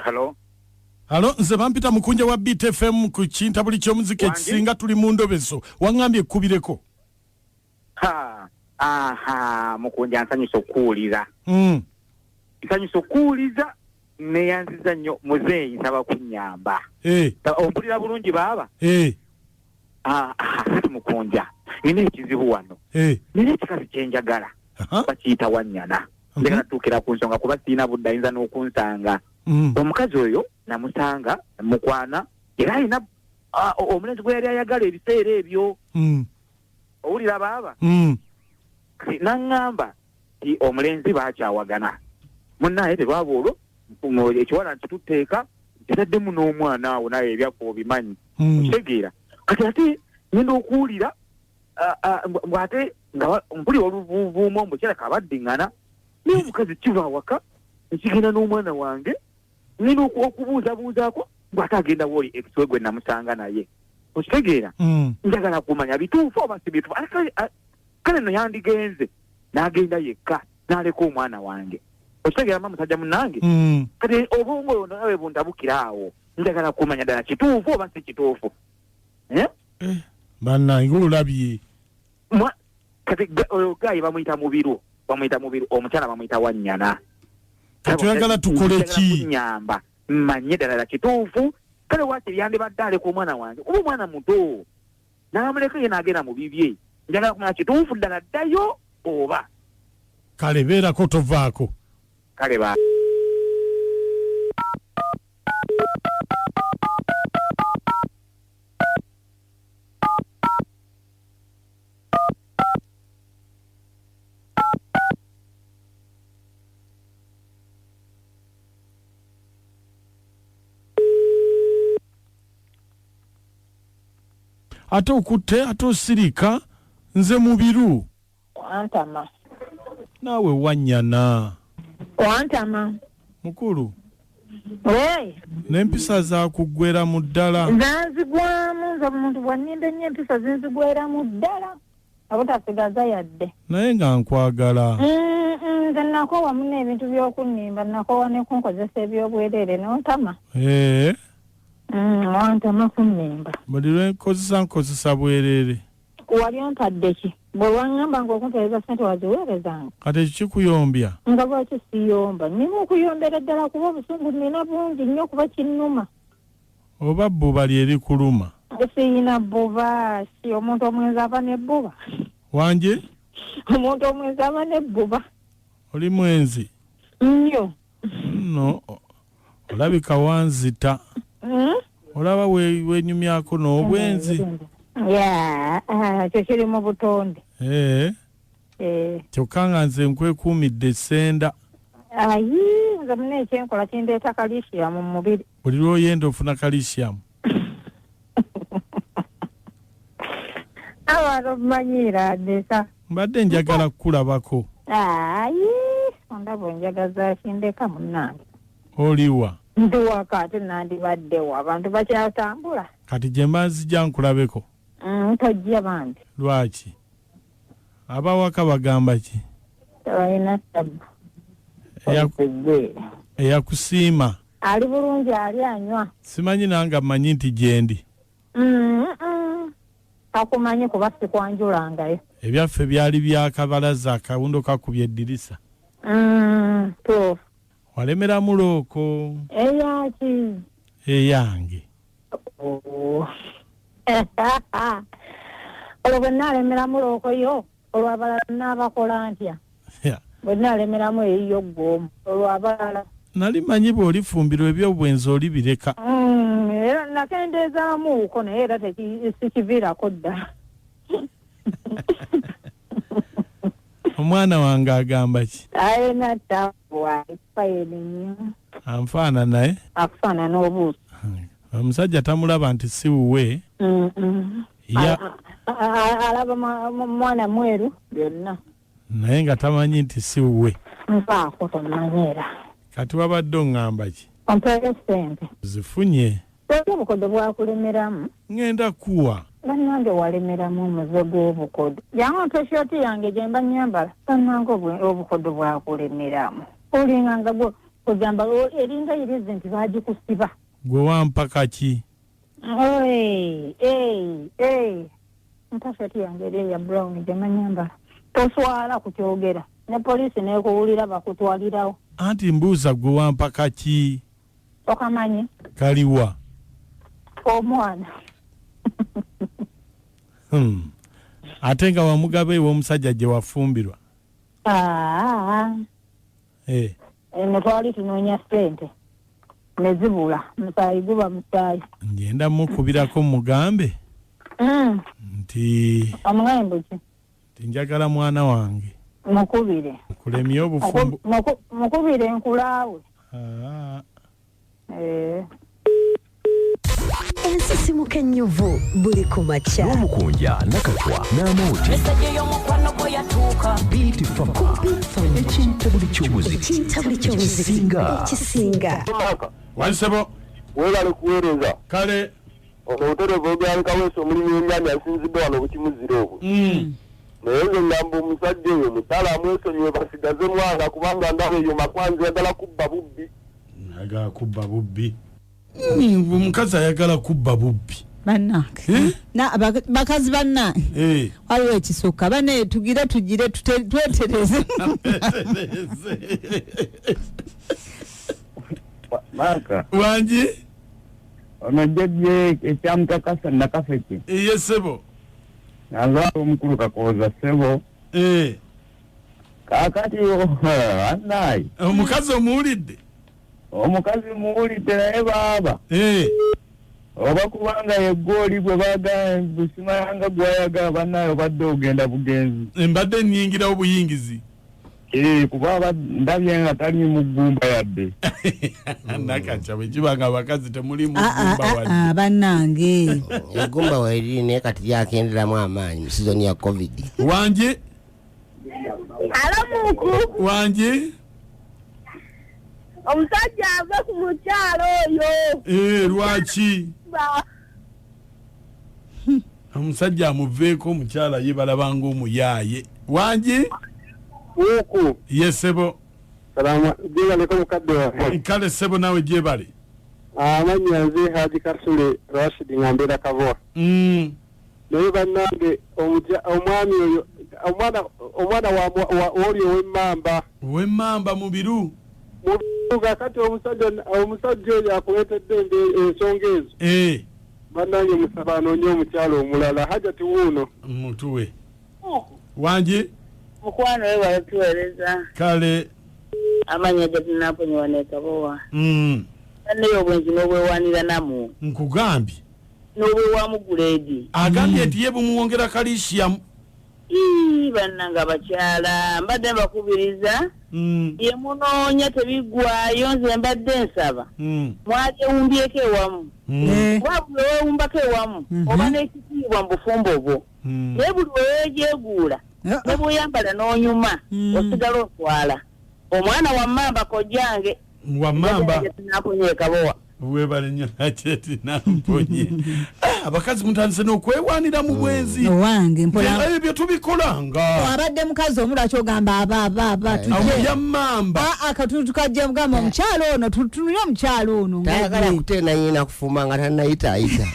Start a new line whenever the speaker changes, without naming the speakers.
Hello.
Halo, nze bampita mukunja wa Beat FM ku kintabuli ky'omuziki ekisinga tuli mu ndobeso. Waŋŋambye ekkubireko.
Ha, aha, mukunja nsanyusa okuwuliza. Nsanyusa okuwuliza neyanziza nnyo muzeeyi nsaba kunnyamba.
Eh.
Ompulira bulungi baaba?
Eh.
Ah, ah, kati mukunja nina ekizibu wano.
Eh.
Nina ekikazi kye njagala. Bakiyita Wannyana. Njagala tuukira ku nsonga kuba sirina budde ayinza n'okunsanga. Omukazi oyo namusanga mukwana era alina omulenzi gwe yali ayagala ebiseera ebyo. Owulira baaba? Kati n'aŋŋamba nti omulenzi baakyawagana. Munnaaye terwaba olwo ekiwala nkitutte eka nkitaddemu n'omwana awo naye ebyaffe obimanyi. Okitegeera? Kati ate ngenda okuwulira mbu ate nga mpulira oluvuuvuumo mbu kirabika abaddiŋŋana naye omukazi kiva awaka nekigenda n'omwana wange ngenda okubuuzabuuzaako mbu ate agenda wooli ex we gwe namusanga naye. Okitegeera? Njagala kumanya bituufu oba si bituufu. Kale nno yandigenze n'agenda yekka n'aleka omwana wange. Okitegeera mba musajja munnange? Kati obwongo obwo nawe buntabukira awo. Njagala kumanya ddala kituufu oba si kituufu. Eh?
Bannange olabye.
Kati oyo guy bamuyita Mubiru, bamuyita Mubiru, omukyala bamuyita Wannyana.
Kati oyagala tukole ki?
Kunnyamba mmanye ddala ddala kituufu. Kale waakiri yandibadde aleka omwana wange kuba omwana muto n'amuleka ye n'agenda mu bibye. Njagala kumanya kituufu ddala ddayo oba.
Kale beerako tovaako.
Kale ba.
Ate okutte ate osirika nze Mubiru.
Wantama.
Naawe Wannyana.
Wantama.
Mukulu.
Hey.
N'empisa zakuggwera mu ddala.
Zanzigwamu nze omuntu bw'annimba ennyo empisa zinzigweramu ddala obutasigaza yadde.
Naye nga nkwagala.
Nze nakoowa munno ebintu by'okunnimba, nakoowa ne kunkozesa eby'obwereere n'ontama.
Eh.
Wantama kunnimba.
Buli lwe nkozesa nkozesa bwereere.
Wali ompadde ki? Bwe waŋŋamba ng'okumpeereza ssente waziweerezanga?
Kati ekyo kikuyombya?
Nga lwaki siyomba? Nnina okuyombera ddala kuba obusungu nnina bungi nnyo kuba kinnuma.
Oba bbuba lye likuluma?
Siyina bbuba. Si omuntu omwenzi aba n'ebbuba?
Wangi?
Omuntu omwenzi aba n'ebbuba.
Oli mwenzi?
Nnyo.
Nno olabika wanzita. Olaba wenyumyako n'obwenzi.
Ekyo kiri mu butonde.
Kyokka nga nze nkwekuumidde essenda.
Ayi, nze muna ekyenkola kindeeta kalisiyamu mu mubiri.
Buli lw'oyenda ofuna kalisiyamu.
Abantu obumanyiira ndeka.
Mbadde njagala kukulabako.
Ayi, ondaba onjagaza ki ndeka munnange.
Oliwa?
Ndi waka ate nandibaddewo abantu bakyatambula.
Kati gye mba nzija nkulabeko?
Tojja bambi.
Lwaki? Abawaka bagamba ki?
Tebalina ttabu.
Eyakusiima.
Ali bulungi ali anywa.
Simanyi nange mmanyi nti gyendi.
Takumanyi kuba sikwanjulangayo.
Ebyaffe byali bya kabalaza akawundo kakubye eddirisa.
Tuufu.
Walemeramu looko.
Eyaki?
Eyange.
Oh. Olwo bwe nnaalemeramu looko yo, olwo abalala nnaabakola ntya? Bwe nnaalemeramu eyiyo ggwe omu, olwo abalala?
Nali mmanyi bw'olifumbirwa eby'obwenzi olibireka.
Era nakendeezaamuuko naye era sikiviirako ddala.
Omwana wange agamba ki?
Alina ttaabu ali fayini nnyo.
Anfaanana naye?
Akufaanana obuuso.
Omusajja tamulaba nti si wuwe.
Alaba mwana mweru byonna.
Naye nga tamanyi nti si wuwe.
Nvaako tomanyi era.
Kati wabadde oŋŋamba ki?
Ompeere ssente.
Zifunye.
Lwaki obukodo bwakulemeramu?
Ŋŋenda kuwa.
Bannange walemeramu omuze gw'obukodo. Jangu ompe shooti yange gye mba nnyambala. Bannange obukodo bwakulemeramu. Olinga nga gwe. Kugamba eringa irize nti bagikusiba.
Gwe wampa kaki?
Mpa shati yange eri eya brown gye manyambala. Toswala kukyogera ne poliisi nekuwulira bakutwalirawo.
Anti mbuuza gwe wampa kaki?
Tokamanyi.
Kaliwa?
Omwana.
Ate nga wamugaba ew'omusajja gye wafumbirwa.
Eno twali tunoonya ssente ne zibula, musaayi guba musaayi.
Ngenda mukubirako mugambe nti
omugambe ki?
Nti njagala mwana wange.
Mukubire.
Nkulemye obufumbo.
Mukubire nkulaawe.
Ensisimuka ennyuvu buli ku makya.
N'omukunja Nakatwa n'Amooti.
Meseji y'omukwano gwe yatuuka.
Beat Fama. Ekintabuli ky'omuziki.
Ekintabuli ky'omuziki.
Ekisinga.
Ekisinga.
Wansebo.
Weebale kuweereza.
Kale.
Ono obutereevu obyaleka weese omulimu w'ennyaanya asinzidde wano obukimuzira obwo. Naye nze ngamba omusajja oyo omukyala amwesonyiwe basigaze mwana kubanga ndaba eyo makwanzi ayagala kubba bubbi.
Ayagala kubba bubbi. Omukazi ayagala kubba bubbi.
Bannange. Na bakazi bannange. Waliwo ekisukka banne tugire tugire twetereze.
Maka.
Wangi?
Ono jjajja ekyamukakasa Nakaseke.
Ye ssebo.
Nazaala omukulu Kakooza ssebo. Kaakati annaye.
Omukazi omuwulidde?
Omukazi muwulidde naye baaba. Oba kubanga ye ggooli gwe baagala busimayanga gw'ayagala bannaye obadde ogenda bugenzi.
Mbadde nnyingirawo buyingizi.
Kuba ndabye nga tali mu ggumba yadde.
Nakacha bwe kiba nga abakazi temuli mu ggumba wadde.
Bannange.
Eggumba weriri naye kati lyakenderamu amaanyi mu sizoni ya COVID.
Wangi?
Alo Muku.
Wangi?
Omusajja ava ku mukyalo oyo.
Lwaki? Omusajja amuveeko omukyala ye balabanga omuyaaye. Wangi?
Muku.
Ye ssebo.
Salama, gyebaleko mukadde wange.
Kale ssebo naawe gyebale.
Amannya nze Haji Kasule Rashid nga mbeera Kabowa. Naye bannange omwami oyo omwana w'oli ow'emmamba.
Ow'emmamba mu biru.
Kati omusajja oyo akuleetedde ensonga ezo. Bannange musaba anoonye omukyala omulala. Hajati wuuno.
Mutuwe. Wangi?
Mukwano we walatuweereza.
Kale.
Amannya gye tunaponyewa ne Kabowa. Bannaye obwenzi n'obwewaanira namu.
Nkugambye.
N'obwewamu guleedi.
Agambye nti ye bumuwongera kalisiyamu.
Bannange abakyala mbadde mbakubiriza. Ye munoonya tebiggwaayo nze mbadde nsaba. Mwagyewumbyeko ewamu. Kuba buli weewumbako ewamu oba n'ekitiibwa mu bufumbo bwo. Naye buli weweegyeguula ne bw'oyambala n'onyuma osigala oswala. Omwana wa mmamba kojjange.
Wa mmamba.
Namponye Kabowa.
Weebale nnyo Nacheti namponye. Abakazi mutandise n'okwewaanira mu bwenzi.
Owange mpola.
Ebyo tubikolanga.
Abadde mukazi omulala ky'ogamba aba tujje.
Ya mmamba.
Tukajja mugamba omukyala ono tutunule omukyala ono.
Tayagala kutenda nnyina kufumba nga tannayitaayita.